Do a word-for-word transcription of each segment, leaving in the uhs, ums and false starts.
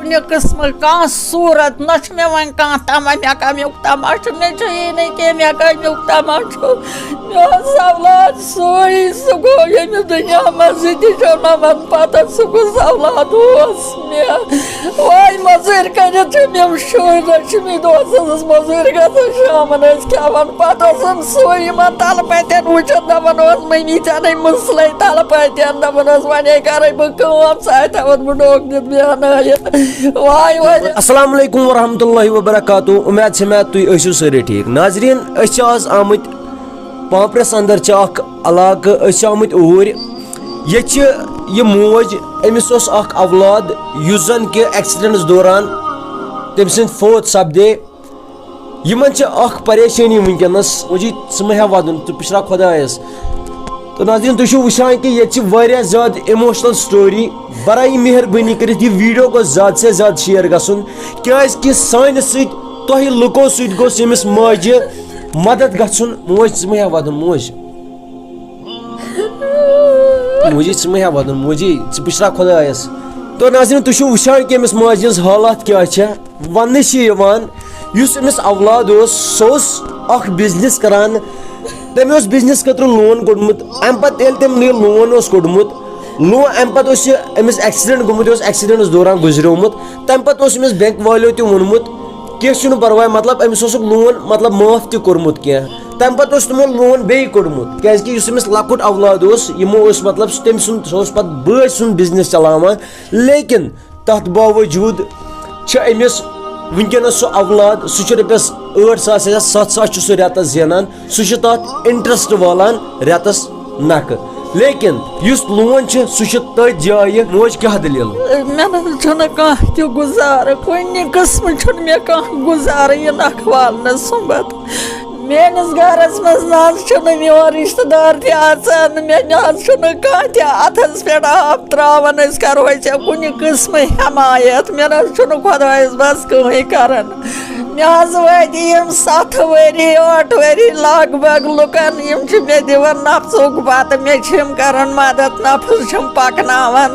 کُنہِ قٕسمہٕ کانٛہہ صوٗرت، نہ چھُ مےٚ وۄنۍ کانٛہہ تمہ، مےٚ کمیُک تمہ چھُ، مےٚ چھُ یی نہٕ کینٛہہ، مےٚ کمیُک تمہ چھُ۔ مےٚ اوس اولاد سُے، سُہ گوٚو ییٚمہِ دُنیا منٛز، یہِ تہِ چھُ نہٕ وۄنۍ پتہ، سُہ کُس اولاد اوس مےٚ۔ وۄنۍ مٔزوٗرۍ کٔرِتھ چھِ مےٚ شُرۍ، نہ چھِ مےٚ دۄہس ٲسٕس مٔزوٗرۍ گژھان، شامن ٲسۍ کھٮ۪وان، پتہٕ اوسُم سُے یِمن تلہٕ پتٮ۪ن وٕچھان، دپان اوس، مٔمی ژےٚ نے مٕسلے تلہٕ پتٮ۪ن، دپان اوس، وۄنۍ ہے کرے بہٕ کٲم، ژٕ ہے تھاوَتھ بہٕ ڈوکھ دِتھ بیٚہنٲیِتھ۔ واے واے۔ السلام علیکم ورحمۃ اللہ وبرکاتہ۔ امید چھِ مےٚ تُہۍ ٲسِو سٲری ٹھیٖک۔ ناظریٖن، أسۍ چھِ آز آمٕتۍ پامپرس اندر چھِ اکھ علاقہٕ، أسۍ چھِ آمٕتۍ اوٗرۍ۔ ییٚتہِ چھِ یہِ موج، أمِس اوس اکھ اولاد، یُس زن کہِ ایکسیڈنٹس دوران تٔمۍ سٕنٛدۍ فوت سپدے۔ یِمن چھِ اکھ پریشٲنی وٕنکیٚنس، موجی ژٕ مہ ہیٚہ ودُن، ژٕ پشرا خۄدایس۔ تہٕ ناظرین، تُہۍ چھِو وٕچھان کہِ ییٚتہِ چھِ واریاہ زیادٕ ایموشنل سٹوری۔ برایہِ مہربٲنی کٔرِتھ یہِ ویڈیو گوٚژھ زیادٕ سے زیادٕ شیئر گژھُن، کیازِ کہِ سانہِ سۭتۍ، تۄہہِ لُکو سۭتۍ گوٚژھ ییٚمِس ماجہِ مدد گژھُن۔ موج، ژٕ مہ ہیٚہ ودُن، موج۔ موجی، ژٕ مہ ہیٚہ ودُن، موجی، ژٕ پشرا خۄدایس۔ تو ناظرین، تُہۍ چھِو وٕچھان کہِ أمِس ماجہِ ہٕنٛز حالات کیٛاہ چھےٚ۔ وننہٕ چھِ یِوان، یُس أمِس اولاد اوس، سُہ اوس اکھ بزنس کران۔ تٔمۍ اوس بزنس خٲطرٕ لون کوٚڑمُت۔ امہِ پتہٕ ییٚلہِ تٔمۍ یہِ لون اوس کوٚڑمُت، لون، امہِ پتہٕ اوس یہِ أمِس ایکسیڈنٹ گوٚمُت، یہِ اوس ایکسیڈنٹس دوران گُزریومُت۔ تمہِ پتہٕ اوس أمِس بینک والیو تہِ ووٚنمُت، کینٛہہ چھُنہٕ پرواے، مطلب، أمِس اوسُکھ لون، مطلب، معاف تہِ کوٚرمُت کینٛہہ۔ تمہِ پتہٕ اوس تِمو لون بیٚیہِ کوٚڑمُت، کیازِ کہِ یُس أمِس لۄکُٹ اولاد اوس، یِمو اوس، مطلب، سُہ تٔمۍ سُنٛد، سُہ اوس پتہٕ بٲے سُنٛد بزنس چلاوان، لیکن تَتھ باوجوٗد چھِ أمِس وٕنکیٚنَس سُہ اولاد، سُہ چھُ رۄپیَس ٲٹھ ساس یا ستھ ساس چھُ سُہ رٮ۪تَس زینان، سُہ چھُ تَتھ interest والان رٮ۪تَس نَکھٕ۔ لیکن یُس لون چھُ، سُہ چھُ تٔتھۍ جایہِ۔ موج، کیٛاہ دٔلیٖل؟ مےٚ نہ حظ چھُنہٕ کانٛہہ تہِ گُزارٕ، کُنہِ قٕسمہٕ چھُنہٕ مےٚ کانٛہہ گُزارٕ یہِ نَکھٕ والنَس سُمبَتھ۔ میٲنِس گرس منٛز نہ حظ چھُنہٕ میون رشتہٕ دار تہِ اژان، مےٚ نہ حظ چھُنہٕ کانٛہہ تہِ اتھس پٮ۪ٹھ آب تراوان۔ أسۍ کرو ژےٚ کُنہِ قٕسمہٕ حمایت، مےٚ نہ حظ چھُنہٕ خۄدایس بس کٕہٕنۍ کران۔ مےٚ حظ وٲتۍ یِم ستھ ؤری، ٲٹھ ؤری لگ بگ لُکن، یِم چھِ مےٚ دِوان نفژُک بتہٕ، مےٚ چھِ یِم کران مدد، نفژ چھِم پکناوان،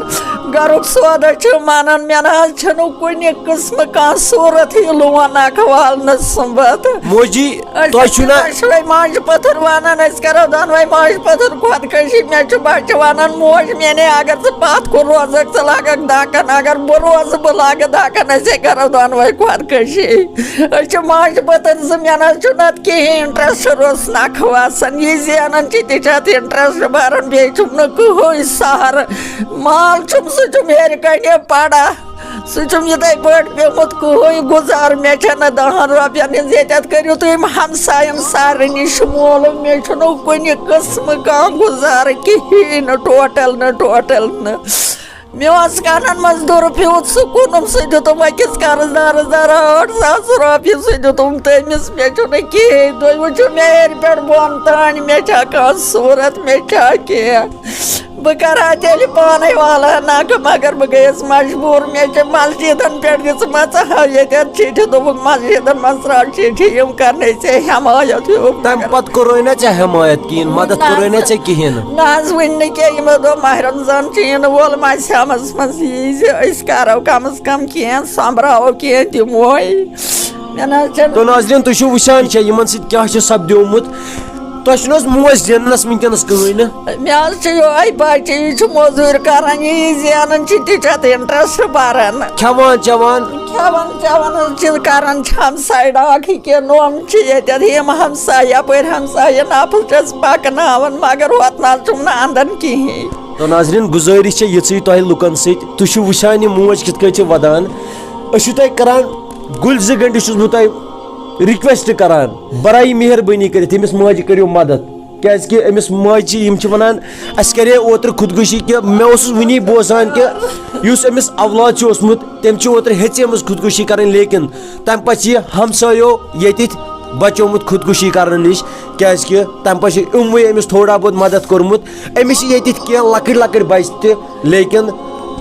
گرُک سودا چھِم انان، مےٚ نہ حظ چھُنہٕ کُنہِ قٕسمہٕ کانٛہہ صوٗرت یہِ لون اکھ والنس سُمبتھ۔ موجی، أسۍ تۄہہِ چھُو چھِ نا دۄشوے ماجہِ پٔتھٕر وَنان، أسۍ کَرو دۄنوَے ماجہِ پٔتھٕر خۄدکٔشی۔ مےٚ چھُ بَچہٕ وَنان، "موج میٛانے، اگر ژٕ پَتھ کُن روزَکھ، ژٕ لاگَکھ دَکَن، اگر بہٕ روزٕ، بہٕ لاگہٕ دَکَن، أسے کَرو دۄنوَے خۄدکٔشی۔" أسۍ چھِ ماجہِ پٔتھٕر زٕ، مےٚ نہ حظ چھُ نَتہٕ کِہیٖنۍ interest روٚس نَکھٕ وَسان۔ یہِ زینان چھِ، تہِ چھِ اَتھ interest بَران، بیٚیہِ چھُم نہٕ کٕہٕنۍ سہارٕ۔ مال چھُم، سُہ چھُم ہیٚرِ کَنہِ پَڑا۔ سُہ چھُم یِتھَے پٲٹھۍ پیوٚمُت کٕہٕنۍ گُزار۔ مےٚ چھَنہٕ دَہَن رۄپیَن ہِنٛز ییٚتٮ۪تھ۔ کٔرِو تُہۍ یِم ہمسایَن سارنٕے شُمولہٕ۔ مےٚ چھُنہٕ کُنہِ قٕسمہٕ کانٛہہ گُزارٕ کِہیٖنۍ نہٕ، total نہٕ، total نہٕ۔ مےٚ اوس کَنَن منٛز دُرٕ پیوٗت، سُہ کُنُم، سُہ دیُتُم أکِس قرض دارَس دَرا ٲٹھ ساس رۄپیہِ، سُہ دیُتُم تٔمِس۔ مےٚ چھُنہٕ کِہیٖنۍ۔ تُہۍ وٕچھِو مےٚ ہیٚرِ پٮ۪ٹھ بۄن تام، مےٚ چھا کانٛہہ صوٗرت، مےٚ چھا کینٛہہ؟ بہٕ کَرٕ ہا تیٚلہِ پانَے والہٕ ہا نَکھٕ، مگر بہٕ گٔیَس مجبوٗر۔ مےٚ چھِ مسجدَن پٮ۪ٹھ دِژمَژٕ ہا ییٚتٮ۪تھ چِٹھِ، دوٚپُکھ، "مسجدَن منٛز ترٛاو چِٹھِ، یِم کَرنَے ژےٚ حمایت ہیوٗ۔" تَمہِ پَتہٕ کوٚرُے نہ ژےٚ حمایت کِہیٖنۍ، مدد نہ کوٚرُے نہ حظ۔ ژےٚ کِہیٖنۍ نہٕ؟ نہ حظ، وٕنہِ نہٕ کینٛہہ۔ یِمو دوٚپ، "ماہِ رمضان چھُ یِنہٕ وول، ماہِ صیامَس منٛز یی زِ أسۍ کَرو کم از کم کینٛہہ، سۄمبراوو کینٛہہ، دِموے۔" مےٚ نہ حظ چھَنہٕ تو ناظرین، تُہۍ چھِو وٕچھان، یہِ چھےٚ یِمَن سۭتۍ کیٛاہ چھُ سپدیومُت۔ تۄہہِ چھُنہٕ حظ موج زیننَس وٕنکیٚنَس کٕہٕنۍ نہٕ؟ مےٚ حظ چھُ یِہوٚے بَچہٕ، یہِ چھُ موٚزوٗرۍ کَران، یہِ زینان چھُ، تہِ چھُ اَتھ interest بَران۔ کھٮ۪وان چٮ۪وان؟ کھٮ۪وان چٮ۪وان حظ چھِ کَران، چھِ ہمساے ڈاکھ یہِ کہِ نوٚم چھِ ییٚتٮ۪تھ، یِم ہمساے یَپٲرۍ ہمساے یہِ نَفر چھَس پَکناوان، مگر ہۄتھ نہ حظ چھُم نہٕ اَندان کِہیٖنۍ۔ تو ناظرین، گُزٲرِش چھےٚ یِژٕے تۄہہِ لُکَن سۭتۍ، تُہۍ چھِو وٕچھان یہِ موج کِتھ کٔنۍ چھِ وَدان۔ أسۍ چھِو تۄہہِ کَران، گُلۍ زٕ گٲنٛٹہِ چھُس بہٕ تۄہہِ request کران، برائے مہربٲنی کٔرِتھ أمِس ماجہِ کٔرِو مدد، کیازِ کہِ أمِس ماجہِ چھِ، یِم چھِ وَنان، اَسہِ کَرے اوترٕ خودکُشی، کہِ مےٚ اوسُس وٕنی بوزان کہِ یُس أمِس اولاد چھُ اوسمُت، تٔمۍ چھِ اوترٕ ہیٚژے أمِس خودکُشی کَرٕنۍ، لیکن تَمہِ پَتہٕ چھِ یہِ ہمسایو ییٚتِتھ بچومُت خودکُشی کرنہٕ نِش، کیازِ کہِ تَمہِ پَتہٕ چھِ یِموٕے أمِس تھوڑا بہت مدد کوٚرمُت۔ أمِس چھِ ییٚتِتھ کینٛہہ لۄکٕٹۍ لۄکٕٹۍ بچہِ تہِ، لیکن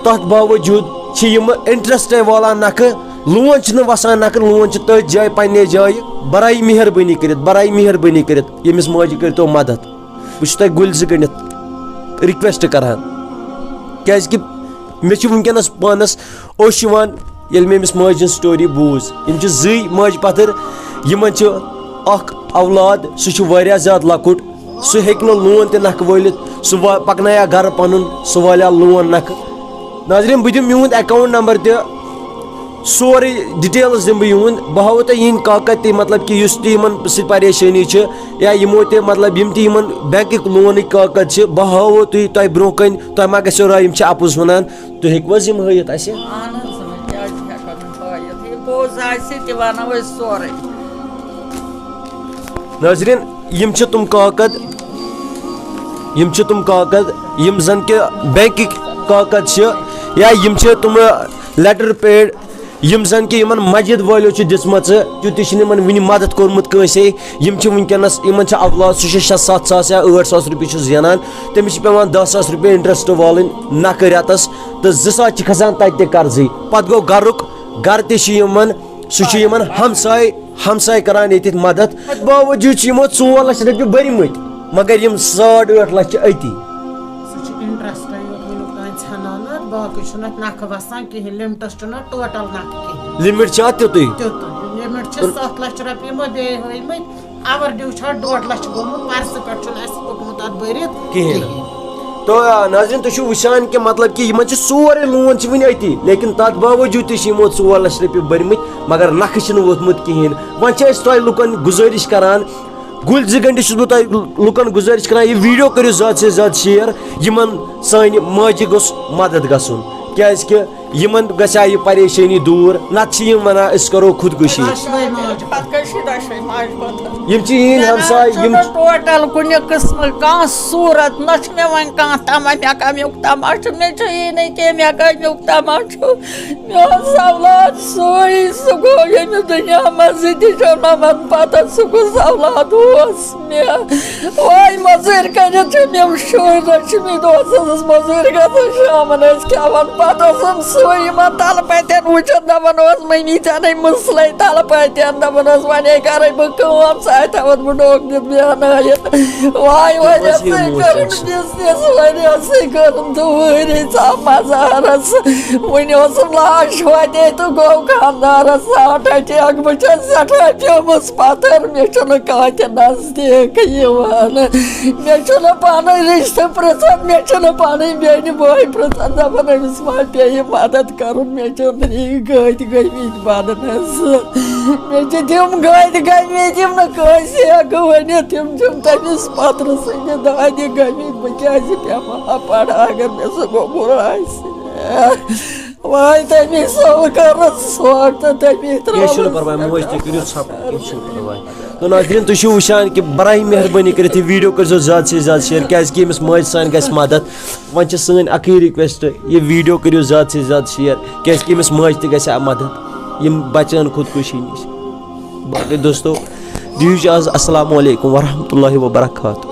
تَتھ باوجوٗد چھِ یِم interest والان نکھٕ، لون چھِنہٕ وَسان نکھٕ، لون چھِ تٔتھۍ جایہِ، پننے جایہِ۔ برائے مہربٲنی کٔرِتھ، برائے مہربٲنی کٔرِتھ ییٚمِس ماجہِ کٔرۍتو مدد۔ بہٕ چھُس تۄہہِ گُلۍ زٕ گٔنڈِتھ request کران، کیازِ کہِ مےٚ چھِ وٕنکیٚنس پانس اوٚش یِوان ییٚلہِ مےٚ أمِس ماجہِ ہٕنٛز story بوٗز، یِم چھِ زٕے ماجہِ پَتھٕر، یِمَن چھِ اَکھ اولاد، سُہ چھُ واریاہ زیادٕ لۄکُٹ، سُہ ہیٚکہِ نہٕ loan تہِ نَکھٕ وٲلِتھ، سُہ وا-، پَکنایہِ ہا گَرٕ پَنُن، سُہ والہِ ہا loan نَکھٕ۔ ناظریٖن، بہٕ دِمہٕ یِہُنٛد account number تہِ، سورُے details دِمہٕ بہٕ یِہُنٛد، بہٕ ہاوو تۄہہِ یِہِنٛدۍ کاکد تہِ، مطلب کہِ یُس تہِ یِمَن سۭتۍ پریشٲنی چھِ، یا یِمو تہِ، مطلب یِم تہِ یِمَن bankٕکۍ loanٕکۍ کاکد چھِ، بہٕ ہاوو تُہۍ، تۄہہِ برونٛہہ کَنہِ، تۄہہِ ما گژھیو راے، یِم چھِ اَپُز وَنان، تُہۍ ہیٚکِو حظ یِم ہٲیِتھ اَسہِ؟ اہن حظ، وۄنۍ کیٛازِ ہٮ۪کو نہٕ ہٲیِتھ؟ یہِ پوٚز آسہِ تہِ وَنو أسۍ سورُے۔ ناظریٖن، یِم چھِ تِم کاکد، یِم چھِ تِم کاکد، یِم زَن کہِ bankٕکۍ کاکد چھِ، یا یِم چھِ تِم letter pad، یِم زَن کہِ یِمَن مسجد وٲلِو چھِ دِژمَژٕ، تیُتھ تہِ چھِنہٕ یِمَن وٕنہِ مدد کوٚرمُت کٲنٛسے۔ یِم چھِ وٕنکیٚنَس، یِمَن چھِ اولاد، سُہ چھُ شےٚ ستھ ساس یا ٲٹھ ساس رۄپیہِ چھُ زینان، تٔمِس چھِ پٮ۪وان دَہ ساس رۄپیہِ interest والٕنۍ نَکھٕ رٮ۪تَس، تہٕ زٕ ساس چھِ کھسان تَتہِ تہِ قرضٕے۔ پَتہٕ گوٚو گَرُک، گَرٕ تہِ چھِ یِمَن، سُہ چھُ یِمَن ہمساے، ہمساے کران ییٚتٮ۪تھ مدد۔ اَتھ باوجوٗد چھِ یِمو ژور لَچھ رۄپیہِ بٔرمٕتۍ، مگر یِم ساڑ ٲٹھ لَچھ چھِ أتی۔ سُہ چھُ interest یوت وٕنیُک تام ژھٮ۪نان، اَتھ باقٕے چھُنہٕ اَتھ نَکھٕ وَسان کِہیٖنۍ، limitس چھُنہٕ اَتھ total نَکھٕ کِہیٖنۍ۔ Limit چھِ اَتھ تیُتُے؟ تیُتُے۔ Limit چھِ ستھ لَچھ رۄپیہِ یِمو بیٚیہِ ہٲومٕتۍ، overdue چھُ اَتھ ڈۄڈ لَچھ گوٚمُت، پرسہٕ پٮ۪ٹھ چھُنہٕ اَسہِ ہیوٚکمُت اَتھ بٔرِتھ کِہیٖنۍ۔ کِہیٖنۍ۔ تو، آ، ناظریٖن، تُہۍ چھِو وٕچھان کہِ مطلب کہِ یِمَن چھِ سورُے loan چھِ وٕنہِ أتی، لیکن تَتھ باوجوٗد تہِ چھِ یِمو ژور لَچھ رۄپیہِ بٔرمٕتۍ، مگر نَکھٕ چھِنہٕ ووتمُت کِہیٖنۍ۔ وۄنۍ چھِ أسۍ تۄہہِ لُکَن گُزٲرِش کران، گُلۍ زٕ گھنٹہٕ چھُس بہٕ تۄہہِ لُکَن گُزٲرِش کران، یہِ video کٔرِو زیادٕ سے زیادٕ share، یِمَن سانہِ ماجہِ گوٚژھ مدد گژھُن، کیٛازِکہِ یِمَن گژھِ ہا یہِ پریشٲنی دوٗر، نَتہٕ چھِ یِم وَنان أسۍ کَرو خودکُشی۔ دۄشوے ماجہِ۔ پتہٕ کٔشی دۄشوے ماجہِ پتہٕ۔ یِم چھِ یِہِنٛدۍ مےٚ نہ ہمساے، حظ یِم چھُنہٕ چھِ total کُنہِ قٕسمٕچ کانٛہہ صوٗرت، نہ چھُ مےٚ وۄنۍ کانٛہہ تَمہ، مےٚ کَمیُک تَمہ چھُ، مےٚ چھُ یی نہٕ کینٛہہ، مےٚ کَمیُک تَمہ چھُ۔ مےٚ اوس اولاد سُے، سُہ گوٚو ییٚمہِ دُنیا منٛزٕے تہِ چھُ مےٚ وَنہٕ پَتہٕ، سُہ کُس اولاد اوس مےٚ۔ واے مٔزوٗرۍ کٔرِتھ چھِ مےٚ شُرۍ رٔچھمٕتۍ، اوسُس مٔزوٗرۍ گژھان شامَن ٲسۍ کھٮ۪وان، پَتہٕ اوسُم سُے یِمَن تَلہٕ پَتٮ۪ن وٕچھان، دَپان اوس مٔمی ژےٚ نَے مٕسلَے تَلہٕ پَتٮ۪ن، دَپان اوس وۄنۍ ہے کَرَے بہٕ کٲم، ژٕ اَتہِ تھاوَتھ بہٕ ڈوکھ دِتھ بیٚہنٲیِتھ۔ واے واے، یہِ ٲس یہِ کٔرٕن موج اَسہِ۔ بِزنِس، وۄنۍ ٲسٕے کٔرٕن دوٗرِ ژاو مزارس۔ وُنہِ اوسُم لاش ہوتے تہٕ گوٚو خانٛدارس heart attack۔ بہٕ چھَس سٮ۪ٹھاہ پیومٕژ پتھر، مےٚ چھُنہٕ کانٛہہ تہِ نزدیٖک یِوان۔ مےٚ چھُنہٕ پنٕنۍ رشتہٕ پرژھان، مےٚ چھُنہٕ پنٕنۍ بیٚنہِ بٲے پرژھان، دپان أمِس ما پیٚیہِ مدد کرُن۔ مےٚ چھِ أنٛدری گٔدۍ گٔمٕتۍ بدنس۔ مےٚ چھِ تِم گٔدۍ گٔمٕتۍ، یِم نہٕ کٲنٛسہِ ہٮ۪کہٕ ؤنِتھ۔ تِم چھِم تٔمِس پترٕ سٕنٛدِ دادِ گٔمٕتۍ۔ بہٕ کیٛازِ پٮ۪مہٕ ہا پرٕ اگر مےٚ سُہ گوٚبُر آسہِ؟ واے تٔمی سوٚل کٔرٕس سۄکھ تہٕ تٔمی کینٛہہ چھُنہٕ ترٛٲوٕس۔ پرواے، موج تُہۍ کٔرِو ژھۄپہٕ، کینٛہہ چھُنہٕ پرواے۔ تو ناظریٖن، تُہۍ چھِو وٕچھان کہِ براہ مہربٲنی کٔرِتھ یہِ video کٔرۍزیو زیادٕ سے زیادٕ share، کیٛازِکہِ أمِس ماجہِ سانہِ گژھِ مدد۔ وۄنۍ چھِ سٲنۍ اَکٕے request، یہِ video کٔرِو زیادٕ سے زیادٕ share، کیٛازِکہِ أمِس ماجہِ تہِ گژھِ ہا مدد یِم بچن خودکُشی نِش۔ باقٕے دوستو، دِیِو اجازت، السلام علیکم ورحمۃ اللہ وبرکاتہ۔